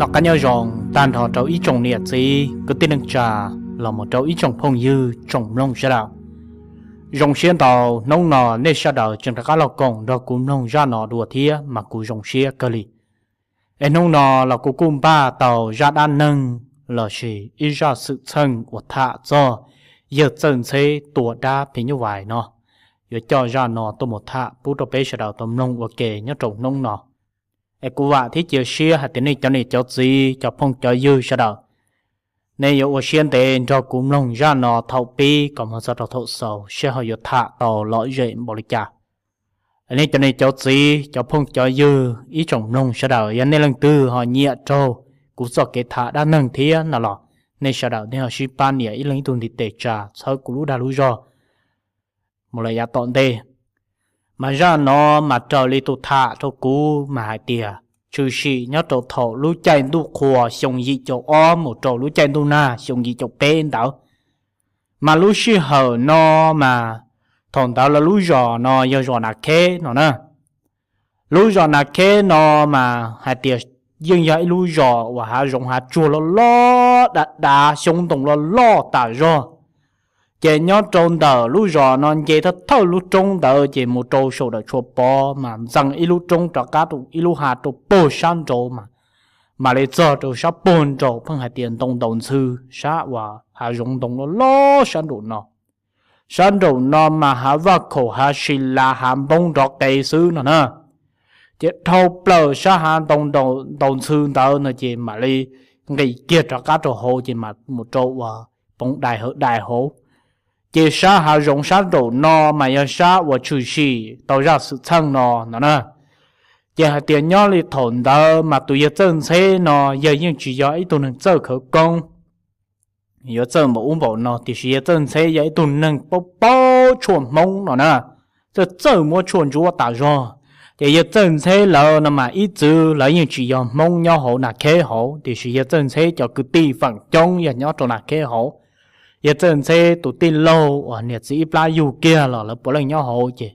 Tom qab nyob zoo tag nrho rau ib tsoom niam txiv kwv tij neej tsa los mus rau ib tsoom phooj ywg tsoom mloog sawv daws. Zoo siab ntau hnub no nej sawv daws tseem rov qab los koom nrog kuv mloog zaj no dua thiab mas kuv zoo siab kawg li. Es hnub no los kuv kuj npaj tau zaj dab neeg lossis ib zaj xwm txheej uas tham txog yawg Txawj Ntxheb tua dab phim nyuj vais no. Yuav coj zaj no tuaj mus tham pub rau peb sawv daws tau mloog ua ke nyob rau hnub no. Es kuv vam thiab cia siab hais tias nej cov niam cov txiv cov phooj cov ywg sawv daws, nej yuav ua siab ntev nrog kuv mloog zaj no thaum pib kom mus txog rau thaum xaus seb ho yuav tham tau lom zem npaum li cas. Nej cov niam cov txiv cov phooj cov ywg ib tsoom mloog sawv daws, yog nej leej twg ho nyiam raug kuv txoj kev tham dab neeg thiab no los nej sawv daws nej ho sib pab nias ib leeg ib tug ntiv tes tsa txhawb kuv lub dag lub zog mus lawm yav tom ntej. Mas zaj no mas raws li tus tham rau kuv mas hais tias tshwm sim nyob rau thaum lub caij ntuj qhua xyoo yim caum ob mus rau lub caij ntuj nag xyoo yim caum peb ntawd. Mas lub sij hawm no mas thaum ntawd lawv lub zos no yog zos Nas Kheb no na. Lub zos Nas Kheb no mas hais tias yeej yog ib lub zos uas hav zoov hav tsuag loj loj dav dav, xyoob ntoo loj loj tas zog. Ces nyob rau ntawm lub zos no nce thawj thawj lub roob ntawd ces mus rau saum daim tshuas pov mas ntxees ib lub roob rov qab ib lub hav rau puag sab nraud mas, mam li txog rau sab puag nraud pheej hais tias ntoo ntaus ntxhw, sab uas hav zoov ntoo loj loj sab nraum no. Sab nraum no mas hav vaj khaum hav si lav hav npoob nrov qees xwb no na. Ces dhau plaws sab hav ntoo ntaus ntxhw ntawd no ces mam li nqis kiag rov qab rau hauv ces mam mus rau uas poov dais hauv dais hauv. Ces sab hav zoov sab nraum no mas yog sab uas tshwm sim tau zaj xwm txheej no no na. Ces hais tias nyob li thaum ntawd mas tus yawg Txawj Ntxheb no yawg yeej tsis yog ib tug neeg txawj khawv koob, yuav txawj npaum ub npaum no, tiam sis yawg Txawj Ntxheb yog ib tug neeg paub paub tshuaj Hmoob no na, txawj txawj muab tshuaj ntsuab tas zog. Ces yawg Txawj Ntxheb lawv no mas ib txwv lawv yeej tsis yog Hmoob nyob hauv Nas Kheb hauv, tiam sis yawg Txawj Ntxheb cov kwv tij feem coob yog nyob rau Nas Kheb hauv. Yawg Txawj Ntxheb tus tij laug uas niam txiv ib plab yug kiag los lawv puav leej nyob hauv. Ces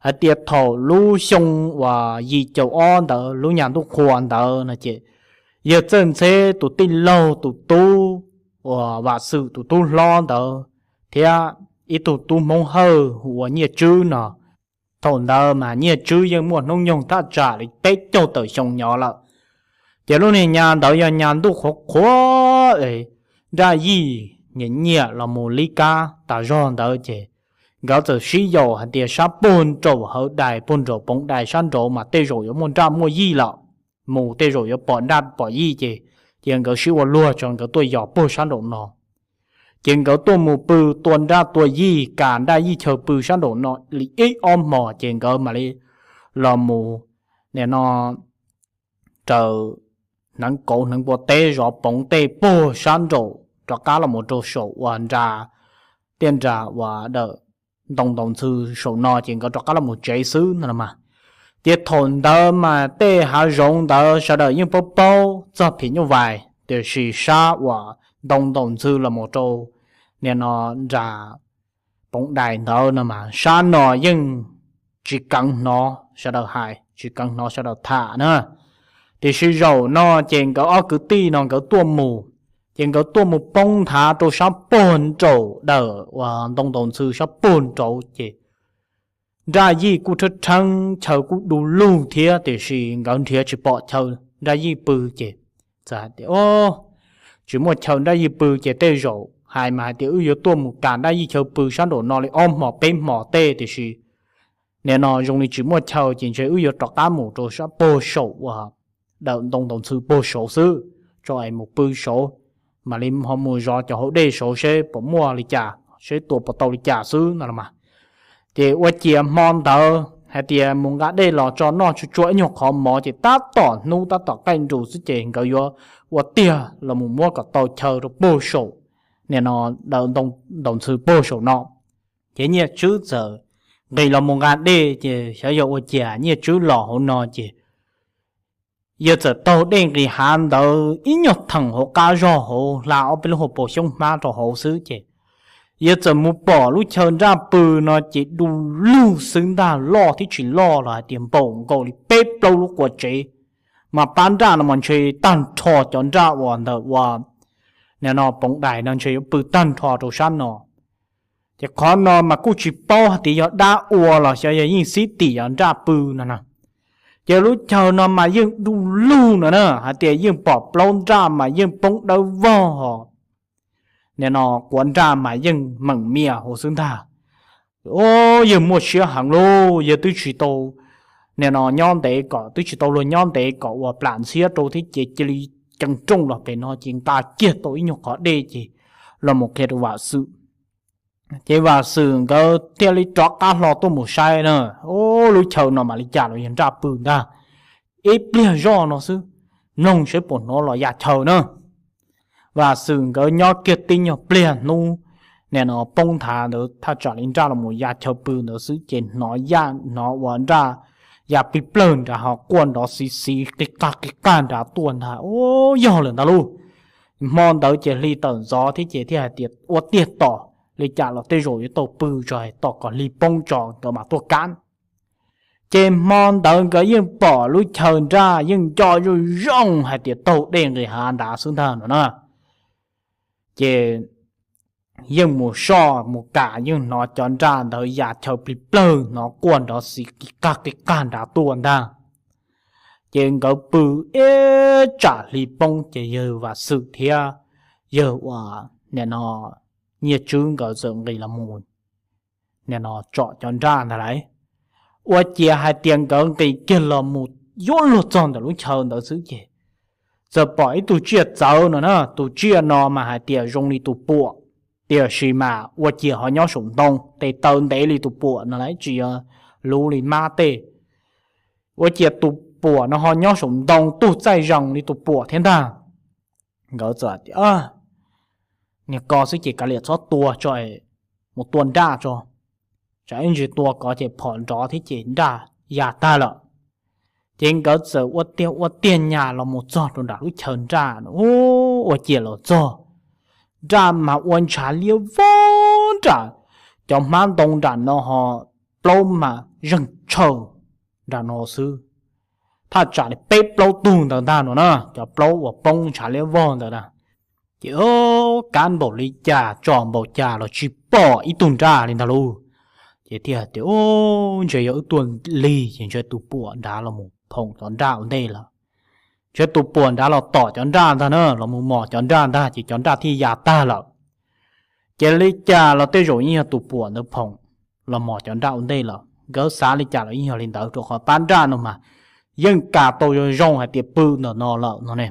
hais tias thaum lub xyoo uas yim caum ob ntawd lub nyas ntuj qhua ntawd no ces yawg Txawj Ntxheb tus tij laug tus tub uas Vam Xwm tus tub hlob ntawd thiab ib tug tub Hmoob Hawj hu ua Nyiaj Tswb no. Thaum ntawd mas Nyiaj Tswb yeej muaj hnub nyoog thaj tsam li peb caug tawm xyoo nyob lawm. Ces lub niag nyas ntawd yog nyas ntuj qhuav qhuav, nraj yij nyiam nyiam los mus lib kab tas zog ntawd ces nkawd txawm sib yaum hais tias sab puag nraum hauv dais puag nraum poov dais sab nraud mas tej zaum yuav muaj nraj muaj yij lawm, mus tej zaum yuav pom nraj pom yij ces, ces nkawd sib ua luag tso nkawd tuaj yos puag sab nraum no. Ces nkawd tuaj mus pw tua nraj tua yij, kam nraj yij chaw pw sab nraum no li ib ob hmos ces nkawd mam li los mus, nim no raws hneev kauv hneev npua teb zov poov tej puag sab nraum rov qab los mus rau saum uas nra, tiaj nra uas dawm ntoo ntaus ntxhw saum no ces nkawd rov qab los mus tsev xwb no los mas. Ces thaum ntawd mas tej hav zoov ntawd sawv daws yeej paub paub txog phim nyuj vais, tiam sis sab uas ntoo ntaus ntxhw los mus rau nim no nra poov dais ntawd no mas sab no yeej tsis keev hnov sawv daws hais, tsis keev hnov sawv daws tham na. Tiam sis zaum no ces nkawd ob kwv tij no nkawd tuaj mus, ces nkawd tuaj mus poob nthav rau sab puag nraum dawm uas ntoo ntaus ntxhw sab puag nraud ces nraj yij kuj rhawb rheeb chaw kuj du lug thiab tiam sis nkawd nrhiav tsis pom chaw nraj yij pw ces txawm hais tias, o, tsis muaj chaw nraj yij pw ces tej zaum hais mas hais tias wb yuav tuaj mus kam nraj yij chaw pw sab nraum no li ob hmos peb hmos tej tiam sis nim no zoo li tsis muaj chaw ces ntshe wb yuav rov qab mus rau sab puag saum uas dawm ntoo ntaus ntxhw puag saud xwb, tso es mus pw saud, mam li ho mus zov cov hauv dej saud seb puas muaj li cas, seb tua puas tau li cas xwb no los mas. Ces ua ciav hmo ntawd hais tias mus nqa dej los tso noj tsuag tsuag ib nyuag qhov mov ces tab tom hnub tab tom qaij nrus xwb ces nkawd yuav ua tiag los mus muab kom tau chaw rau puag saum nim no dawm ntoo ntaus ntxhw puag saum no. Ces Nyiaj Tswb txawm nqis los mus nqa dej ces xyov yog ua ciav Nyiaj Tswb los hauv no ces yawg txawm taug dej nqis hav ntawd ib nyuag theem hauv qab zog hauv hla ob peb lub hauv paus xyoob hmab rau hauv xwb ces yawg txawm mus pom lub chaw nraj pw no ces du lug xwb ntag, loj thiab tsis loj los hais tias npaum nkaus li peb plaub lub qua tsev. mas pab nraj no mas ntshe tag nrho cov nraj uas ntawm ua, nim no poov dais no ntshe yuav pw tag nrho rau sab no. Ces qhov no mas kuj tsis paub hais tias yog dab ua los xyov yog yeej xib tim yog nraj pw no na. Ces lub chaw no mas yeej du lug no na, hais tias yeej pom plaub nraj mas yeej poob dawb vog hos nim no quav nraj mas yeej meem mias huv xwb ntag. Yawg muaj siab heev lauj, yawg twb tsis tau, nim no nyob ntev kom, twb tsis tau luag nyob ntev kom uas plam ntxhiab rau thiab ces cia li ceev rooj los pem no ces nqa kiag tau ib nyuag qhov dej ces los mus qhia rau Vam Xwm. Ces Vam Xwm nkawd thiaj li rov qab hlo tuaj mus saib na, lub chaw no mas li cas los yog nraj pw ntag. Ib pliag zoj no xwb, mloog seb puas hnov los ya chaw na. Vam Xwm nkawd nyob kiag tib nyuag pliag hnub nim no poob nthav ntawd thaj tsam li nraj los mus ya chaw pw ntawd xwb ces hnov ya, hnov ua nraj ya plig plawg nrad ho quaj nrov xiv xiv qig qag qig qag nrad tuaj ntag. Ub, yog lawm ntag lauj. Hmo ntawd ces hli tawm ntxov thiab ces thiaj hais tias ua tiag tom li cas los tej zaum yuav tau pw tso, tom kom hli poob tso nkawd mam tuaj kam. Ces hmo ntawd nkawd yeej pom lub chaw nraj yeej nco zoo zoo hais tias taug dej nqis hav nrad xwb ntag no na. Ces yeej mus soj mus kam yeej hnov cov nraj ntawd ya chaw plig plawg, hnov quaj nrov xiv qig qag qig qag nrad tuaj ntag. Ces nkawd pw ib tsam hli poob ces yawg Vam Xwm thiab yawg uas nim no Nyiaj Tswb nkawd txawm nqis los mus nim no tsom cov nraj ntag lauj. Ua ciav hais tias nkawd nqis kiag los mus yuav luag txog ntawm lub chaw ntawd xwb ces txawm pom ib tug tsiaj txawv no na, tus tsiaj no mas hais tias zoo li tus puam, tiam sis mas ua ciav ho nyob saum ntoo, tes taw ntev li tus puam no lauj, tsis yog luv li mab tej. Ua ciav tus puam no ho nyob saum ntoo tug txaij zees li tus puam thiab ntag. Nkawd txawm tias, niag ko xwb ces kav liam txhob tua tso, mus tua nraj tso, tsam ib ntsis tua kov ces phom nrov thiab ces nraj ya tag lawm. Ces nkawd txawm ua tiag ua tiag nyas los mus txog rau nram lub chaw nraj no, ua ciav los txog, nraj mas ua ntshav liab vog nram, cov hmab ntoo nram no ho plaub mas zeeg tshaw nram no xwb. Thaj tsam li peb plaub tug ntawd ntag no na, cov plaub uas poob ntshav liab vog ntawd na. Ces kab npaum li cas tsom npaum cas los tsis pom ib tug nraj li ntag lauj. Ces thiaj hais tias, ntshe yog wb tuaj lig ces ntshe tus puam nrad los mus phoom cov nraj ua ntej lawm. Ntshe tus puam nrad los tom cov nraj ntag na, los mus mos cov nraj ntag ces cov nraj thiaj ya tag lawm. Ces li cas los tej zaum yeej yog tus puam ntawd phoom los mos cov nraj ua ntej lawm. Nkawd xav li cas los yeej yog li ntawd, rau qhov pab nraj no mas yeej kav tau zoo zoo hais tias pw ntawm no lawm no ne.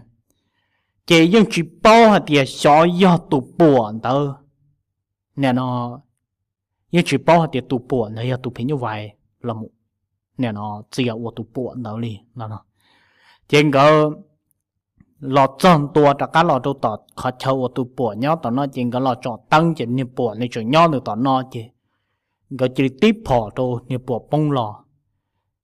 Ces yeej tsis paub hais tias xyov yog tus puam ntawd, nim no yeej tsis paub hais tias tus puam ntawd yog tus phim nyuj vais los mus nim no txia ua tus puam ntawd li no. Ces nkawd los txog ntua rov qab los rau tom qhov chaw uas tus puam nyob tom no ces nkawd los tsom teeb ces niag puam nws tseem nyob ntawm tom no ces nkawd cia li tib phom rau niag puam poob los.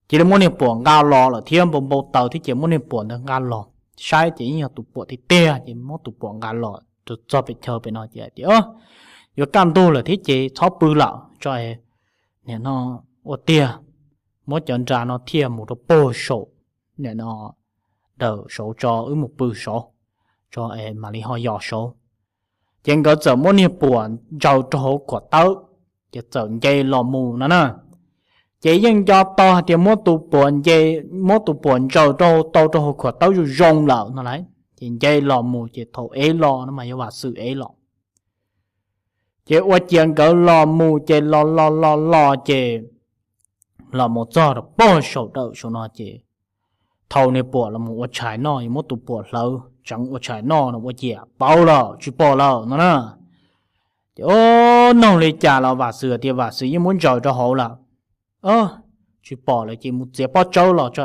Cia li muab niag puam nqa los lawm thiab, npau npau taws thiab ces muab niag puam ntawd nqa los saib ces yeej yog tus puam tiag tiag ces muab tus puam nqa los rau txog pem chaw pem no ces hais tias, yuav kaj ntug lawm thiab ces txhob pw lawm tso, nim no ua tiag muab cov nra no thiaj mus rau puag saum, nim no ntawm saud tso, wb mus pw saud tso es mam li ho yos saud. Ces nkawd txawm muab niag puam ntsaws rau hauv khuam tawb, ces txawm nce los mus no na. Ces yeej nco tau hais tias muab tus puam nce, muab tus puam ntsaws rau tau rau hauv khuam tawb zoo zoo lawm no lauj. Ces nce los mus ces thaum ev los no mas yog Vam Xwm ev los. Ces ua ciav nkawd los mus ces los los los los ces los mus txog rau puag saum dawm saum no ces thaum niag puam los mus ua tshais noj, yuav muab tus puam hlawv tseev ua tshais noj no ua ciav pauv lawm tsis pom lawm no na. Ces o, nug li cas los Vam Xwm tias Vam Xwm yeej muab ntsaws rau hauv lawm. Tsis pom lawm ces mus txiav pob tsawb los tso,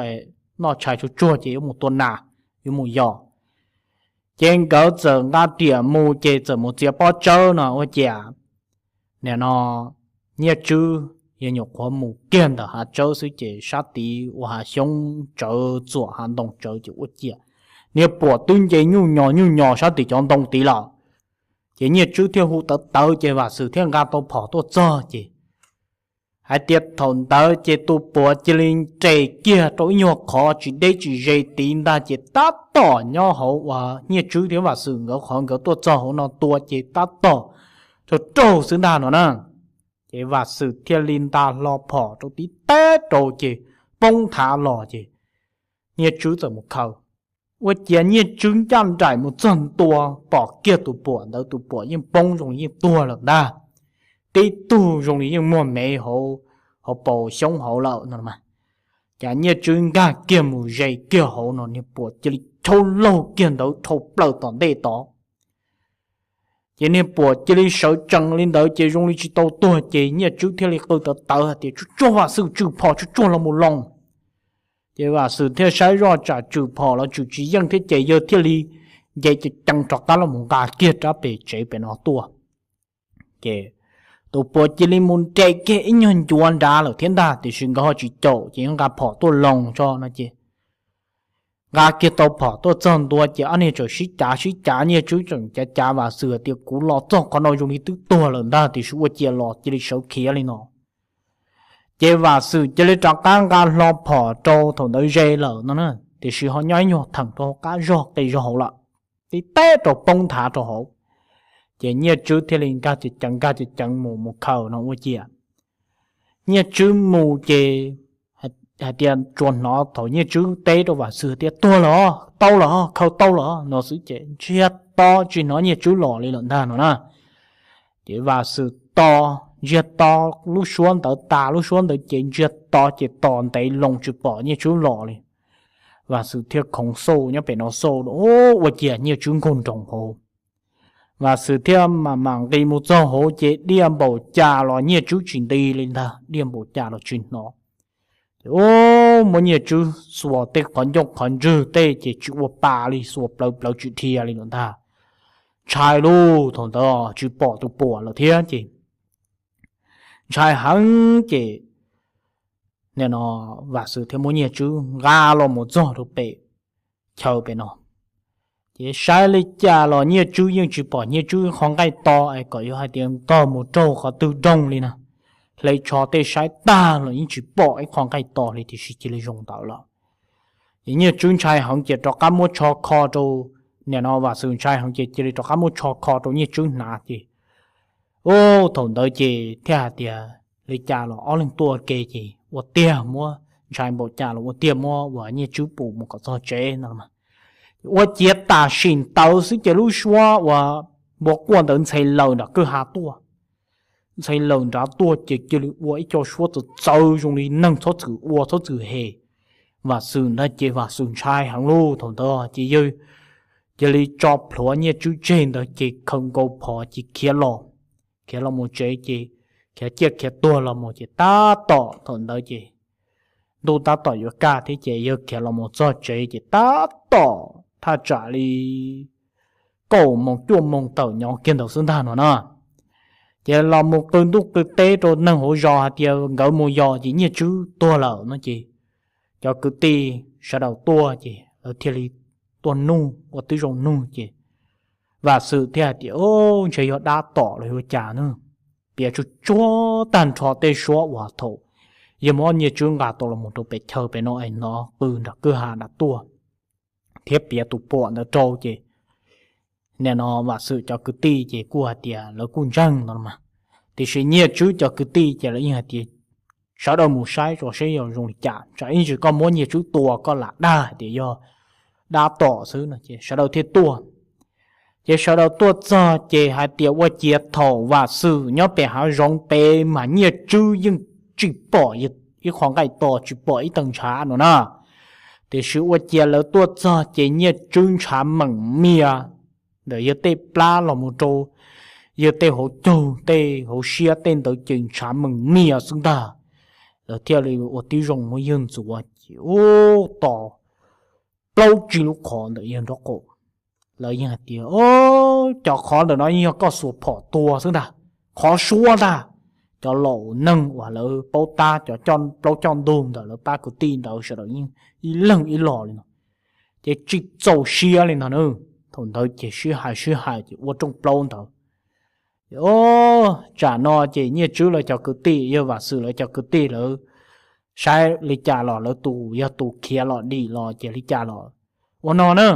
noj tshais tsuag tsuag ces yuav mus tua nas, yuav mus yos. Ces nkawd txawm nqa riam mus ces txawm mus txiav pob tsawb no ua ciav, nim no Nyiaj Tswb yog nyuam qhuav mus kiag ntawm hav tsawb xwb ces sab tid ua hav xyoob tsawv txuam hav ntoo tsawv ces ua ciav niag puam twb nce nyuj nyos nyuj nyos sab tim cov ntoo tid lawm. Ces Nyiaj Tswb thiaj hu tawv tawv ces Vam Xwm thiaj nqa tau phom tuaj txog ces Hais tias thaum ntawd ces tus puam cia li nres kiag rau ib nyuag qhov tsis deb tsis ze tid ntag ces tab tom nyob hauv uas Nyiaj Tswb thiab Vam Xwm nkawd qhov nkawd tuaj txog hauv no tua ces tab tom raug raug xwb ntag no na. Ces Vam Xwm thiaj li nta hlo phom rau tib teb rau ces poob nthav los ces Nyiaj Tswb txawm mus khaws. Ua ciav Nyiaj Tswb ncaj nraim mus txog ntua pom kiag tus puam ntawd, tus puam yeej poob zoo li yeej tuag lawm ntag. Tib tug zoo li yeej muag mev hauv, hauv paus xyoob hauv lawm no. Ces Nyiaj Tswb nkag kiag mus ze kiag hauv no niag puam cia li chau laug kiag ntawd dhau plaws tom ntej tod. Ces niag puam cia li sawv tsees li ntawd ces zoo li tsis tau tuag ces Nyiaj Tswb thiaj li qw tawv tawv hais tias, Tsuag tsuag Vam Xwm, tswm phom tsuag tsuag los mus loos. Ces Vam Xwm thiaj saib zoj tsam tswm phom los tswm tsis yeej thiab ces yawg thiaj li nce ceev ceev rov qab los mus nqa kiag rab pem tsev pem no tuaj. Ces tus puam cia li mus nres kiag ib nyuag ncuav nrad lawm thiab ntag tiam sis nkawd ho tsis caum ces nqa phom tuaj loos tso no ces nqa kiag tau phom tuaj txog ntua ces ob niag tseem sib cav sib cav, Nyiaj Tswb tseem cav cav Vam Xwm hais tias, Kuv los txog qhov no zoo li twb tuag lawm ntag tiam sis ua ciav los cia li sawv khiav li no. Ces Vam Xwm cia li rov qab nqa hlo phom rau thaum ntawd ze lawm no na, tiam sis ho nyob ib nyuag theem rau hauv qab zog qi zog hauv lawm, tib teb rau poob nthav rau hauv. Ces Nyiaj Tswb thiaj li nkag ceev ceev nkag ceev ceev mus mus khaws no ua ciav Nyiaj Tswb mus ces hais tias tsuas hnov thaum Nyiaj Tswb teb rau Vam Xwm tias, Tuag lawm, tau lawm, khaws tau lawm no xwb ces ntsiag to tsis hnov Nyiaj Tswb los li lawm ntag no na. Ces Vam Xwm tos ntsiag to, lub suab ntawd tas lub suab ntawd ces ntsiag to ces tos ntev loo tsis pom Nyiaj Tswb los li. Vam Xwm thiaj khoov xauj nyob pem no xauj, Ua ciav Nyiaj Tswb nkaug nroos hauv. Vam Xwm thiaj mam mam nqis mus txog hauv ces diaj npaum cas los Nyiaj Tswb tsis nti li ntag, diaj npaum cas los tsis hnov. Ces muab Nyiaj Tswb xuas tej qhov ncauj qhov ntswg tej ces tsis ua pa li, xuas plawv plawv tsis dhia li lawm ntag. Ntshai lauj, thaum ntawd tsis pom tus puam lawm thiab ces ntshai heev ces nim no Vam Xwm thiaj muab Nyiaj Tswb nqa los mus txog rau pem chaw pem no. Ces saib li cas los Nyiaj Tswb yeej tsis pom Nyiaj Tswb qhov nqaij to es kom yuav hais tias nkag mus raug qhov twg doog li na. Hle tsho tej saib tag los yeej tsis pom ib qho nqaij to li tiam sis cia li zoo ntawd lawm. Ces Nyiaj Tswb ntshai heev ces rov qab muab tsho kho rau, nim no Vam Xwm ntshai heev ces cia li rov qab muab tsho kho rau Nyiaj Tswb hnav ces, u, thaum ntawd ces thiaj hais tias li cas los ob leeg tuaj ua ke ces ua tiag muab, ntshai npaum cas los ua tiag muab uas Nyiaj Tswb pus mus kom txog tsev no. Ua ciav tam sim ntawd xwb ces lub suab uas npua quaj ntawd ntxhe laws nram kwj ha tuaj. Ntxhe laws nrad tuaj ces cia li ua ib co suab txawv txawv zoo li neeg txhob txwm ua txhob txwm hem Vam Xwm ntag ces Vam Xwm ntshai heev lauj, thaum ntawd ces yawg cia li tso plhuav Nyiaj Tswb tseg ntawd ces khaws nkaus phom ces khiav los, khiav los mus tsev ces khiav ciaj khiav tuag los mus ces tab tom thaum ntawd ces ntuj tab tom yuav kaj thiab ces yawg khiav los mus txog tsev ces tab tom thaj tsam li kaum moos cuaj moos tawm nyob kiag ntawd xwb ntag no na. Ces los mus qw ntuj qw teb rau neeg hauv zos hais tias nkawd mus yos ces Nyiaj Tswb tuag lawm no ces cov kwv tij sawv daws tuaj ces lawv thiaj li tuaj nug ua tib zoo nug ces Vam Xwm thiaj hais tias, Ntshe yog dab tom los yuav cas na. Piav tsuag tsuag tag nrho tej suab uas thaum yawg muab Nyiaj Tswb nqa tau los mus rau pem chaw pem no es hnov qw nram kwj ha nram tuaj thiab piav tus puam ntawd rau ces nim no Vam Xwm cov kwv tij ces kuj hais tias lawv kuj ntseeg no mas, tiam sis Nyiaj Tswb cov kwv tij ces lawv yeej hais tias sawv daws mus saib tso seb yog zoo li cas, tsam ib ntsis koj muab Nyiaj Tswb tua koj lam dag hais tias yog dab tom xwb no ces sawv daws thiaj tuaj. Ces sawv daws tuaj txog ces hais tias ua ciav thaum Vam Xwm nyob pem hav zoov pem mas Nyiaj Tswb yeej tsis pom ib qho nqaij to tsis pom ib tee ntshav no na. Tiam sis ua ciav lawv tuaj txog ces Nyiaj Tswb ntshav meem mias, ntawm yawg tej plab los mus rau yawg tej hauv caug tej hauv siab tej ntawd ces ntshav meem mias xwb ntag. Lawv thiaj li ua tib zoo muab yawg ntxuav ces ub tos plaub tsib lub qhov ntawm yawg nraub qaum. Lawv yeej hais tias, Cov qhov ntawm no yeej yog koj xuas phom tua xwb ntag, qhov suab ntag. Cov laus neeg uas lawv paub tab cov plaub coj ntug ntawm lawv pab kwv tij ntawd sawv daws yeej ib leeg ib lo li no ces tsis txaus siab li ntag na. Thaum ntawd ces sib hais sib hais ces ua rooj plaub ntawd O, tsam no ces Nyiaj Tswb lawv cov kwv tij, yog Vam Xwm lawv cov kwv tij lawv saib li cas los lawv tus yog tus khiav los dim los ces li cas los ua no na,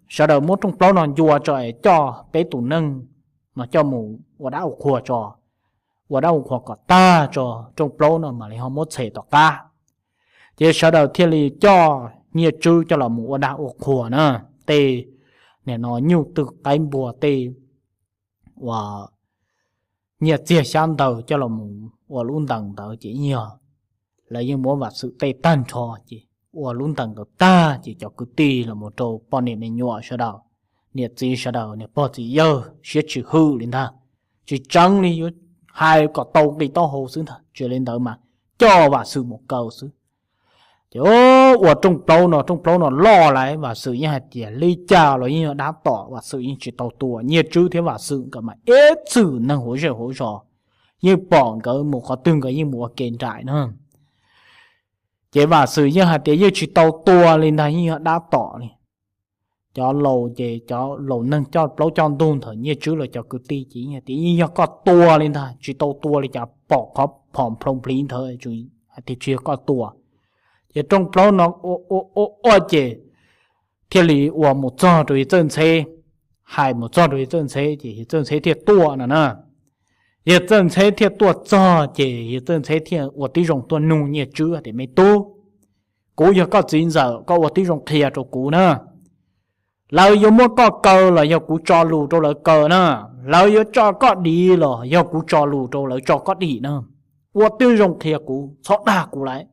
sawv daws muab rooj plaub no ncua tso es coj peb tus neeg no coj mus ua dab ua qhua tso, ua dab ua qhua kom tag tso, rooj plaub no mam li ho muab tshem tom qab. Ces sawv daws thiaj li coj Nyiaj Tswb coj los mus ua dab ua qhua na, tej nim no nyuj twm qaib npua tej uas nyiaj txiag xyab ntawv coj los mus ua lub ntees ntawd ces yog lawv yeej muab Vam Xwm tej tag nrho ces ua lub ntees ntawd tag ces cov kwv tij los mus rau poj niam me nyuam sawv daws, niam txiv sawv daws niam pog txiv yawg siab tsis hwm li ntag, tsis tseev li, yuav hais kom tau nqi taub hau xwb ntag, tsis li ntawd mas coj Vam Xwm mus kaw xwb. Ces ua rooj plaub no, rooj plaub no loj lawm, Vam Xwm yeej hais tias li cas los yeej yog dab tom, Vam Xwm yeej tsis tau tua, Nyiaj Tswb thiab Vam Xwm nkawd mas ib txwm neeg hauv zej hauv zos, yeej pom nkawd mus qhov twg nkawd yeej mus ua ke nraim na. Ces Vam Xwm yeej hais tias yeej tsis tau tua li ntag, yeej yog dab tom li. Cov laus ces cov laus neeg coj plaub coj ntug ntawm Nyiaj Tswb los cov kwv tij ces yeej hais tias yeej yog koj tua li ntag, tsis tau tua li cas, pom qhov phom nplhoos plhiv ntawd tsuas hais tias tsis yog koj tua. Ces rooj plaub no ua ua ces thiaj li ua mus txog rau yawg Txawj Ntxheb, hais mus txog rau yawg Txawj Ntxheb ces yawg Txawj Ntxheb thiaj tuaj no na. Yawg Txawj Ntxheb thiaj tuaj txog ces yawg Txawj Ntxheb thiaj ua tib zoo tuaj nug Nyiaj Tswb tias me tub, kuv yog koj txiv ntxawm, koj ua tib zoo qhia rau kuv na. Lawv yuav muab koj kaw los yog kuv tso lus rau lawv kaw na, lawv yuav tso koj dim los yog kuv tso lus rau lawv tso koj dim na. Ua tib zoo qhia kuv, txhob dag kuv lawm.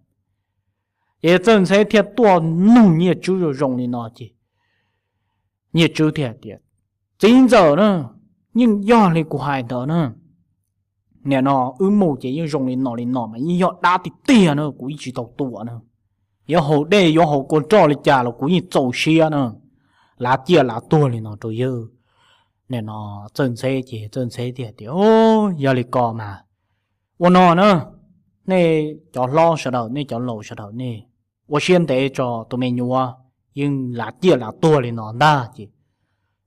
Ces Txawj Ntxheb thiaj tuaj nug Nyiaj Tswb zoo zoo li no ces Nyiaj Tswb thiaj tias, txiv ntxawm na, yeej yog li kuv hais ntawd na. Nim no wb mus ces yeej zoo li no li no mas yeej yog dab tiag tiag na, kuv yeej tsis tau tua na. Yuav haus dej yuav haus kua roj li cas los kuv yeej txaus siab na. Lav ciaj lav tuag li no rau yawg, nim no Txawj Ntxheb ces Txawj Ntxheb thiaj tias, yog li ko mas ua no na, nej cov hlob sawv daws, nej cov laus sawv daws, nej ua siab ntev tso, tus me nyuam yeej lav ciaj lav tuag li no ntag ces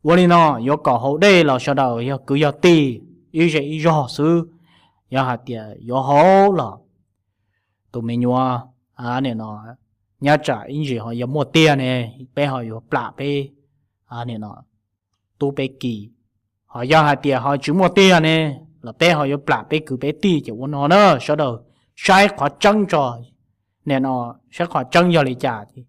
ua li no, yuav kom haus dej los sawv daws yog kwv yog tij, ib zej ib zog xwb. Yog hais tias yuav haus los tus me nyuam, nim no, nyob tsam ib ntsis ho yog muaj tiag ne, peb ho yuav plam peb, nim no, tub peb ki. Ho yog hais tias ho tsis muaj tiag ne, los peb ho yuav plam peb kwv peb tij ces ua no na, sawv daws saib qhov tseeb tso, nim no, saib qhov tseeb yog li cas ces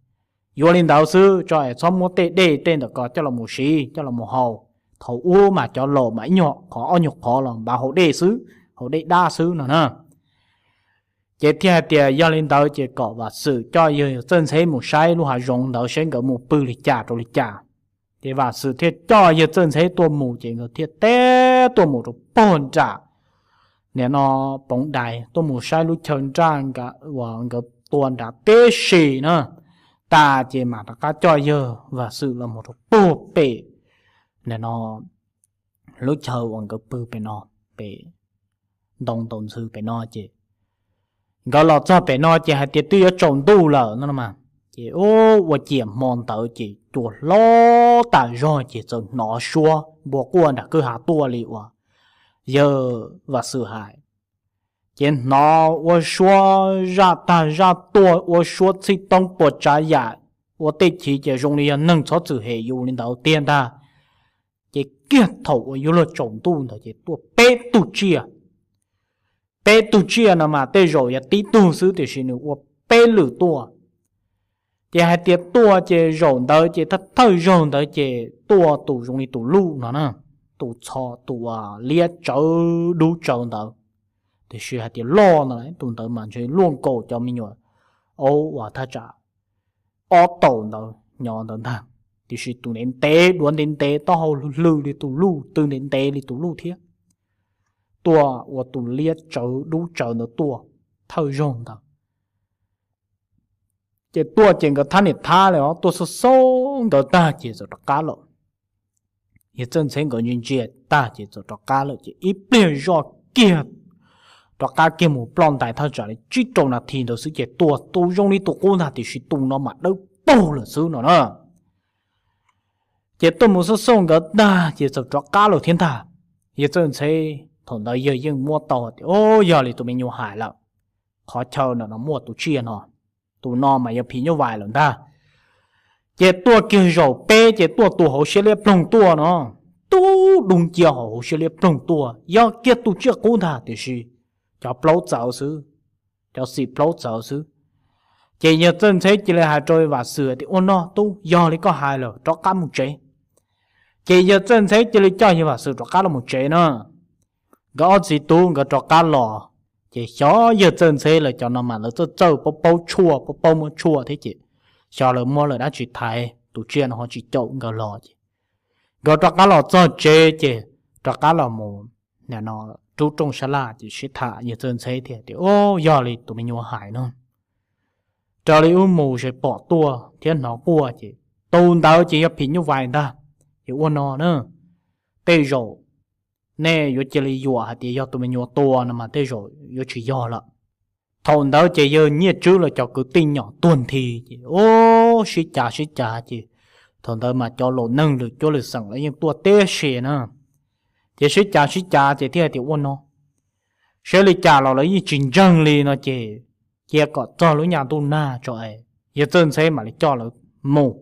yuav li ntawd xwb tso es txhob muab tej dej tej ntawm ko coj los mus siv coj los mus haus. Thaum ub mas cov laus mas ib nyuag qhov ob nyuag qhov los npav haus dej xwb, haus dej dab xwb no na. Ces thiaj hais tias yog li ntawd ces kom Vam Xwm coj yawg Txawj Ntxheb mus saib lub hav zoov ntawd saib nkawd mus pw li cas rau li cas. Ces Vam Xwm thiaj coj yawg Txawj Ntxheb tuaj mus ces nkawd thiaj teb tuaj mus rau pog nram, nim no, Poov Dais, tuaj mus saib lub chaw nraj uas nkawd tua nrad tib si na. Tas ces mam rov qab coj yawg Vam Xwm los mus rau pog pem, nim no, lub chaw uas nkawd pw pem no, pem ntoo ntaus ntxhw pem no ces nkawd los txog pem no ces hais tias twb yuav tsaus ntuj lawm no mas, ces ua ciam hmo ntawd ces cua hlob tas zog ces txawm hnov suab npua quaj nram kwj ha tuaj li uas yawg Vam Xwm hais. Ces hnov ua suab zaj tag zaj tuaj, ua suab txhij toob puas tsav yam, ua tej chiv ces zoo li yog neeg txhob txwm hem yus li ntawd tiag ntag. Ces kiag thaum uas yuav luag tsaus ntuj ntawd ces tuaj peb tug tsiaj. Peb tug tsiaj no mas tej zaum yog tib tug xwb tiam sis nws ua peb lwm tuaj. Ces hais tias tuaj ces zaum ntawd ces thawj thawj zaug ntawd ces tuaj tus zoo li tus luj no na, tus txho tus liab tsawv dub tsawv ntawd. Tiam sis hais tias loj no tus ntawd mas ntshe luaj nkaus cov me nyuam aub uas thaj tsam ob taus ntawd nyob ntawd ntag. Tiam sis tus ntev ntev, duav ntev ntev, taub hau hlw li tus luj, tw ntev ntev li tus luj thiab. Tuaj ua tus liab tsawv dub tsawv ntawd tuaj thawj zaug ntawd. Ces tuaj ces nkawd thab niam thab li os, tuaj xauj xauj nkawd tag ces txawm rov qab lawm. Yawg Txawj Ntxheb nkawd ntsia ntsia tag ces txawm rov qab lawm ces ib pliag zoj kiag rov qab kiag mus ploj ntais thaj tsam li tsib rau nas this ntawd xwb ces tuaj tus zoo li tus qub ntag tiam sis tus no mas dawb paug lawm xwb no na. Ces tuaj mus xauj xauj nkawd tag ces txawm rov qab lawm thiab ntag. Yawg Txawj Ntxheb Thaum ntawd yawg yeej muab tau tias, o, yog li tus me nyuam hais lawm, qhov chaw no muaj tus tsiaj no, tus no mas yog phim nyuj vais lawm ntag. Ces tuaj kiag zaum peb ces tuaj tus hauv siab liab ploog tuaj no, tub dub ncia hauv siab liab ploog tuaj, yog kiag tus tsiaj qub ntag tiam sis cov plaub txawv xwb, cov xim plaub txawv xwb. Ces yawg Txawj Ntxheb cia li hais rau Vam Xwm tias, ua no tub, yog li koj hais lawm, rov qab mus tsev. Ces yawg Txawj Ntxheb cia li coj yawg Vam Xwm rov qab los mus tsev na. Nkawd ob txiv tub nkawd rov qab los, ces xyov yawg Txawj Ntxheb lawv cov no mas lawv txawj txawj paub paub tshuaj, paub paub muab tshuaj thiab ces xyov lawv muab lawm dab tsi thaiv tus tsiaj no ho tsis caum nkawd los ces nkawd rov qab los txog tsev ces rov qab los mus rub rooj sab laj ces sib tham, yawg Txawj Ntxheb thiaj tias, o, yog li tus me nyuam hais no, raws li wb mus ces pom tuaj thiab hnov quaj ces tus ntawd ces yog phim nyuj vais ntag. Ces ua no na, tej zaum nej yuav cia li yuam hais tias yog tus me nyuam tua no mas tej zaum yuav tsis yog lawm. Thaum ntawd ces yawg Nyiaj Tswb lawv cov kwv tij nyom tuag nthi ces, o, sib cav sib cav ces thaum ntawd mas cov laus neeg lwm cuab lwm xeem lawv yeej tuaj tib si na. Ces sib cav sib cav ces thiaj hais tias, ua no, saib li cas los lawv yeej tsis ntseeg li no ces cia kom txog lub nyas ntuj nag tso es yawg Txawj Ntxheb mam li coj lawv mus.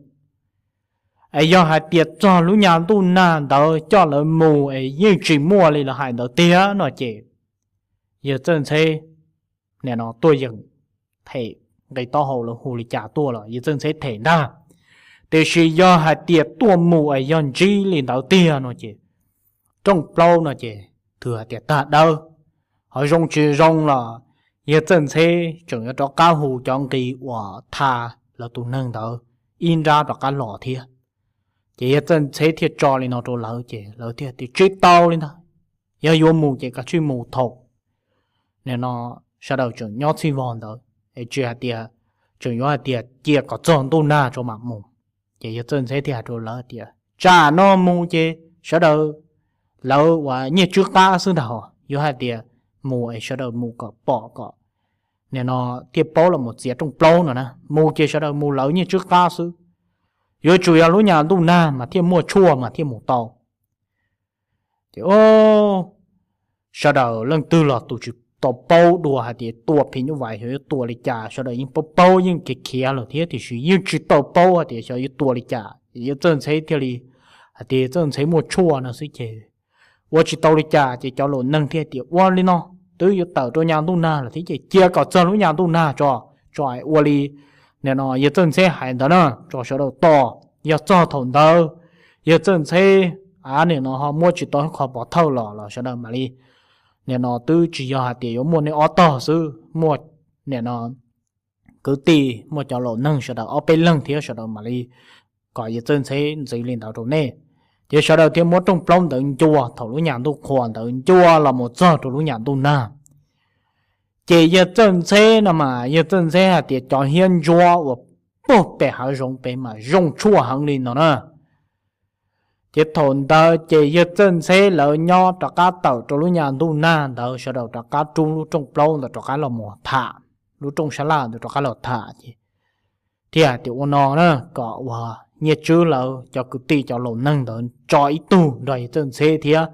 Es yog hais tias txog lub nyas ntuj nag ntawd coj lawv mus es yeej tsis muaj li lawv hais ntawd tiag no ces yawg Txawj Ntxheb nim no tuaj yeem them nqi taub hau lawv hu li cas tuaj los yawg Txawj Ntxheb them ntag. Tiam sis yog hais tias tuaj mus es yog ntsib li ntawd tiag no ces rooj plaub no ces twb hais tias tag dawb. Ho zoo tsis zoo los yawg Txawj Ntxheb tseem yuav rov qab hu cov nqi uas tha lawv tus neeg ntawd ib nrab rov qab los thiab. Ces yawg Txawj Ntxheb thiaj tso li no rau lawv ces lawv thiaj tias tsis tau li ntag, yog yuav mus ces kav tsij mus thaum nim no sawv daws tseem nyob txhij vog ntawd es tsis hais tias tseem yuav hais tias cia kom txog ntuj nag tso mam mus. Ces yawg Txawj Ntxheb thiaj hais rau lawv tias tsam no mus ces sawv daws, lawv uas Nyiaj Tswb qab xwb ntag, ho yuav hais tias mus es sawv daws mus kom pom kom nim no thiaj paub los mus txiav rooj plaub no na, mus ces sawv daws mus lawv Nyiaj Tswb qab xwb. Yuav tsum yog lub nyas ntuj nag mas thiaj muaj tshuaj mas thiaj mus tau. Ces sawv daws leej twg los tus tsis tau paub dua hais tias tua phim nyuj vais xyov yuav tua li cas, sawv daws yeej paub paub yeej khiav khiav lawm thiab tiam sis yeej tsis tau paub hais tias xyov yuav tua li cas. Yawg Txawj Ntxheb thiaj li hais tias Txawj Ntxheb muaj tshuaj no xwb ces ua tsis tau li cas ces cov laus neeg thiaj tias ua li no, twb yuav tawm rau nyas ntuj nag lawm thiab ces cia kom txog lub nyas ntuj nag tso, tso ua li nim no yawg Txawj Ntxheb hais ntawd na, tso sawv daws tos. Yog txog thaum ntawd yawg Txawj Ntxheb nim no ho muab tsis tau qhov pov thawj los los sawv daws mam li, nim no twb tsis yog hais tias yuav muaj nej ob tog xwb, muaj nim no kwv tij, muaj cov laus neeg sawv daws ob peb leeg thiab sawv daws mam li kom yawg Txawj Ntxheb ntxiv li ntawd rau nej. Ces sawv daws thiaj muab rooj plaub ntawd ncua thaum lub nyas ntuj qhua ntawd ncua los mus txog rau lub nyas ntuj nag. Ces yawg Txawj Ntxheb no mas yawg Txawj Ntxheb hais tias cov hiab ntsuab uas puag pem hav zoov pem mas zoo tshuaj heev li no na. Ces thaum ntawd ces yawg Txawj Ntxheb lawv nyob rov qab tawm rau lub nyas ntuj nag ntawd sawv daws rov qab rub lub rooj plaub ntawd rov qab los mus tham, lub rooj sab laj ntawd rov qab los tham ces thiaj hais tias ua no na, kom uas Nyiaj Tswb lawv cov kwv tij cov laus neeg ntawd tso ib tug nrog yawg Txawj Ntxheb thiab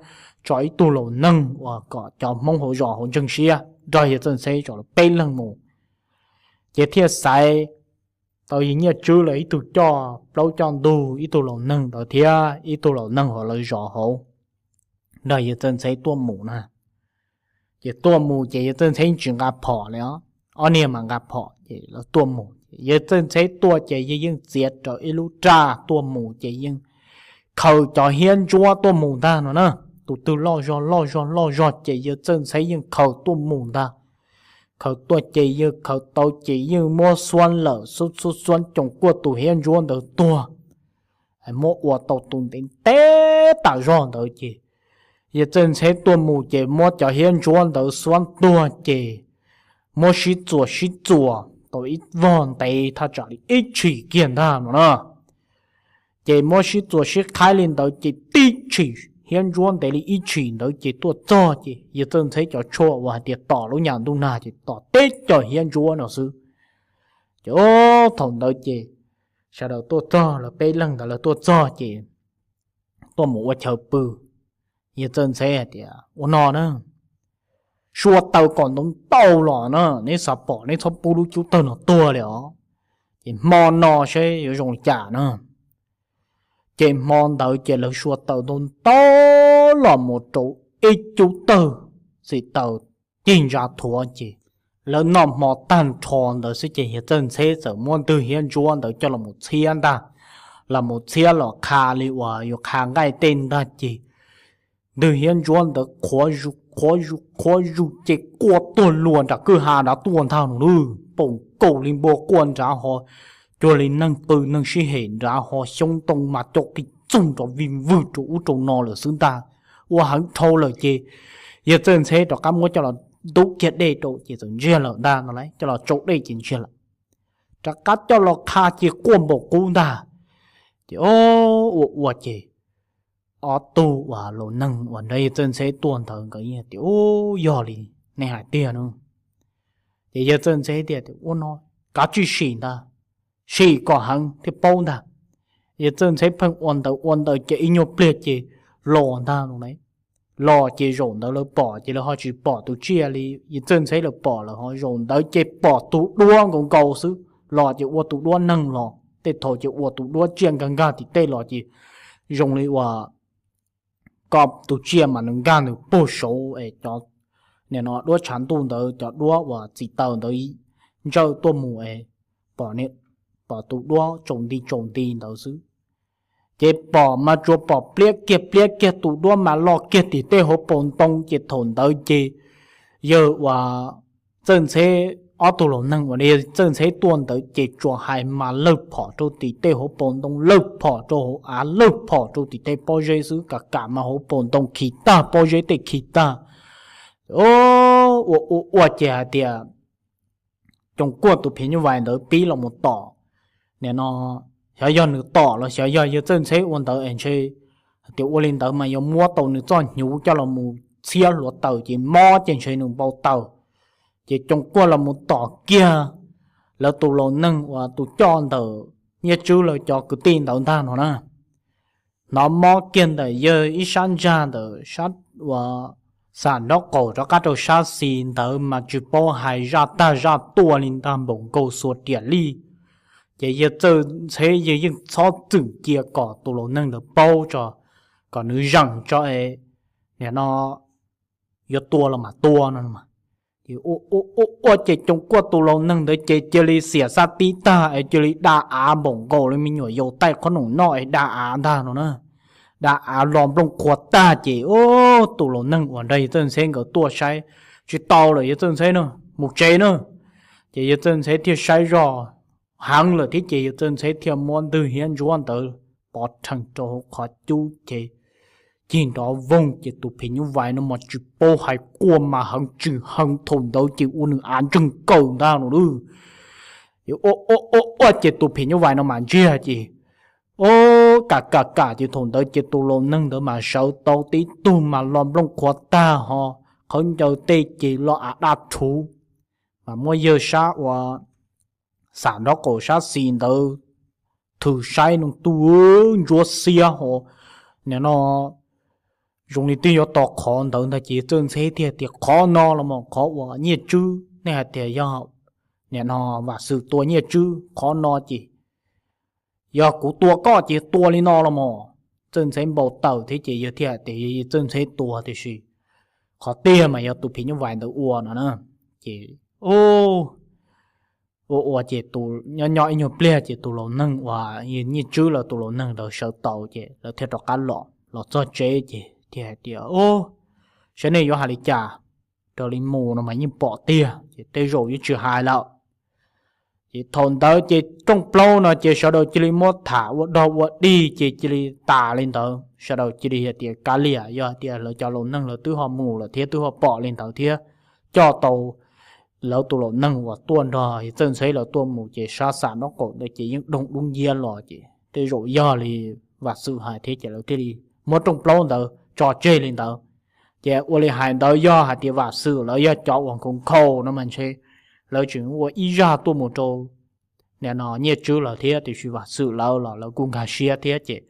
tso ib tug laus neeg uas kom cov Hmoob hauv zos hauv ntseeg siab nrog yawg Txawj Ntxheb tso lawv peb leeg mus. Ces thiaj xaiv tau yawg Nyiaj Tswb lawv ib tug coj plaub coj ntug ib tug laus neeg ntawd thiab ib tug laus neeg hauv lawv zos hauv nrog yawg Txawj Ntxheb tuaj mus na. Ces tuaj mus ces yawg Txawj Ntxheb tsis nqa phom li os, ob niag mas nqa phom ces lawv tuaj mus. Yawg Txawj Ntxheb tuaj ces yawg yeej txiav rawv ib lub raj tuaj mus ces yeej khaws cov hiab ntsuab tuaj mus ntag no na. Tus twg loj zog loj zog loj zog ces yawg Txawj Ntxheb yeej khaws tuaj mus ntag. Khaws tuaj ces yawg khaws tau ces yeej muab xuab lawm, xuab xuab xuab coos kuaj tus hiab ntsuab ntawd tuag. Muab ua tau tus ntev ntev tas zog ntawd ces yawg Txawj Ntxheb tuaj mus ces muab cov hiab ntsuab ntawd xuab tuag ces muab sib txuas sib txuas tau ib vog ntev thaj tsam li ib tshim kiag ntag no na. Ces muab sib txuas sib qhaib li ntawd ces tib tshim hiab ntsuab ntev li ib tshim ntawd ces tuaj txog ces yawg Txawj Ntxheb cov tshuaj uas hais tias tom lub nyas ntuj nag ces tom teb cov hiab ntsuab no xwb. Ces thaum ntawd ces sawv daws tuaj txog, lawv peb leeg ntawd lawv tuaj txog ces tuaj mus ua chaw pw. Yawg Txawj Ntxheb hais tias, Ua no na, sua taws kom ntau ntau los na, neb xav pom neb txhob pub lub cub tawg no tuag li os. Ces hmo no seb yuav zoo li cas na. Ces hmo ntawd ces lawv sua taws ntau ntau los mus rau ib cub tawg, txim taws cig ntsa thuav ces lawv noj hmo tag nrho ntawd xwb ces Yawg Txawj Ntxheb txawm muab ntwg hiab ntsuab ntawd coj los mus txhiab ntag, los mus txhiab los qha li uas yuav qha nqaij tej ntag ces ntwg hiab ntsuab ntawd qhuav zus qhuav zus qhuav zus ces quaj tuag luag nram kwj ha nrad tuaj ntag no lauj. Pom nkaus li npua quaj nrad ho, cuag li neeg qw neeg sib hem nrad ho, xyoob ntoo mas cov qis txoog rov vij vwg rau ub rau no lawm xwb ntag. Ua heev dhau lawm ces Yawg Txawj Ntxheb rov qab muab coj los ntub kiag dej rau ces txawm ntsiag lawm ntag no lauj, coj los tsau dej ces ntsiag lawm. Rov qab coj los qha ces quaj npaum qub ntag. Ces ua ua ces ob tug uas laus neeg uas nrog Yawg Txawj Ntxheb tuaj ntawd nkawd yeej tias, Ub, yog li nej hais tiag no. Ces Yawg Txawj Ntxheb tias, Ua no, kav tsij sim ntag, sim kom heev thiaj paub ntag. Yawg Txawj Ntxheb pheej ua ntawd ua ntawd ces ib nyuag pliag ces los ntag no lauj. Los ces zaum ntawd lawv pom ces lawv ho tsis pom tus tsiaj li, Yawg Txawj Ntxheb lawv pom lawm ho, zaum ntawd ces pom tus duab nkaus nkaus xwb, los ces ua tus duab neeg los, tej thaum ces ua tus duab tsiaj nkag nkag tim tej los ces zoo li uas koj tus tsiaj mas nws nkag nws puag saud es cov, nim no duab tshav ntuj ntawd cov duab uas txim taws ntawd ntsawj tuaj mus es pom tus duab tsaus nti tsaus nti ntawd xwb. Ces pom mas tsuas pom pliab kiag pliab kiag, tus duab mas los kiag tim tej hauv paus ntoo ces thaum ntawd ces yawg uas Txawj Ntxheb, ob tug laus neeg uas Txawj Ntxheb tuaj ntawd ces tsuas hais mas lawg phom rau tim tej hauv paus ntoo, lawg phom rau hauv av, lawg phom rau tim tej pob zeb xwb, kam kam mas hauv paus ntoo khi tag, pob zeb tej khi tag. Ua ua ua ces hais tias Coom Kuaj tus phim nyuj vais ntawd pib los mus tom, nim no xyov yog nws tom los xyov yog Yawg Txawj Ntxheb ua ntawd es ntshe hais tias ua li ntawd mas yuav muab tau nws txoj hnyuv coj los mus txhiab hluav taws ces mob ces ntshe nws npau taws. Ces Coom Kuaj los mus tom kiag lawv tus laus neeg uas tus coj ntawm Nyiaj Tswb lawv cov kwv tij ntawd ntag no na. Hnov mob kiag ntawm yawg ib sab ntsag ntawm sab uas xam nraub qaum rov qab rau sab xis ntawd mas tsis paub hais zaj tag zaj tuaj li ntag, npaum nkaus xuas riam lij. Ces Yawg Txawj Ntxheb yawg yeej txhob txwm cia kom tus laus neeg ntawd paub tso, kom nws zeem tso es nim no yuav tua los mas tua no. Ces ua ua ua ces Coom Kuaj tus laus neeg ntawd ces cia li xiam xab tib tag es cia li da av npaum nkaus li me nyuam yaus taij qhob noom noj es da av ntag no na. Da av los nplooj qhuav tag ces tus laus neeg uas nrog Yawg Txawj Ntxheb nkawd tuaj saib tsis tau lawm Yawg Txawj Ntxheb na, mus tsev na. Ces Yawg Txawj Ntxheb thiaj saib zoj heev lawm thiab ces Yawg Txawj Ntxheb thiaj muab ntwg hiab ntsuab ntawd pov rhees rau hauv qhov cub ces cig nrov voog ces tus phim nyuj vais no mas tsis paub hais quaj mas heev tsis heev, thaum ntawd ces ua nws av ntseeg kawg ntag no lauj. Ua ua ua ces tus phim nyuj vais no mas ntsiag ces ua kam kam kam ces thaum ntawd ces tus laus neeg ntawd mas sawv tau tib tug mas los nplooj qhuav tag ho, qhawv ncaws tej ces los av daj rhuv, mas muab yawg sab uas xam nraub qaum sab xis ntawd thwm saib no tu ntsuab xiab ho, nim no zoo li twb yuav tos qhov ntawd ntag ces Yawg Txawj Ntxheb thiaj tias, Qhov no los mas qhov uas Nyiaj Tswb nej hais tias yog nim no Vam Xwm tua Nyiaj Tswb, qhov no ces yog kuv tua koj ces tua li no los mas. Txawj Ntxheb npau taws thiab ces yawg thiaj hais tias Yawg Txawj Ntxheb tua tiam sis qhov tiag mas yog tus phim nyuj vais ntawd ua no na. Ces ua ua ces tus nyob nyob ib nyuag pliag ces tus laus neeg uas Nyiaj Tswb lawv tus laus neeg ntawd sawv tau ces lawv thiaj rov qab los, los txog tsev ces thiaj hais tias, Saib nej yuav hais li cas, raws li mus no mas yeej pom tiag ces tej zaum yeej tsis hais lawm. Ces thaum ntawd ces rooj plaub no ces sawv daws cia li muab tham ua dog ua dig ces cia li tas li ntawd, sawv daws cia li hais tias kav liam, yog hais tias lawv cov laus neeg lawv twb ho mus lawm thiab twb ho pom li ntawd thiab coj tau lawv tus laus neeg uas tuaj nrog Yawg Txawj Ntxheb lawv tuaj mus ces sab xam nraub qaum ntawd ces yeej doog dub nciab los ces tej zaum yog li Vam Xwm hais thiab ces lawv thiaj li muab rooj plaub ntawd tso tseg li ntawd. Ces ua li hais ntawd yog hais tias Vam Xwm lawv yog cov uas nkhaus nkhaus no mas ntshe lawv tseem ua ib zaj tuaj mus rau nim no Nyiaj Tswb lawv thiab tiam sis Vam Xwm lawv los lawv kuj nkag siab thiab ces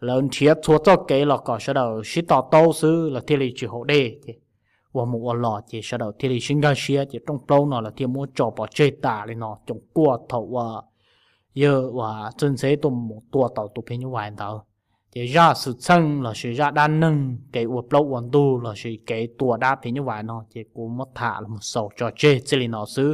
lawv nrhiav txhua txoj kev los kom sawv daws sib to taub xwb lawv thiaj li tsis haus dej ces ua mus ua los ces sawv daws thiaj li sib nkag siab ces rooj plaub no lawv thiaj muab tso pov tseg tas li no coom kuaj thaum uas yawg uas Txawj Ntxheb tuaj mus tua tau tus phim nyuj vais ntawd. Ces zaj xwm txheej lossis zaj dab neeg kev ua plaub ua ntug lossis kev tua dab phim nyuj vais no ces kuv muab tham los mus xaus tso tseg txij li no xwb.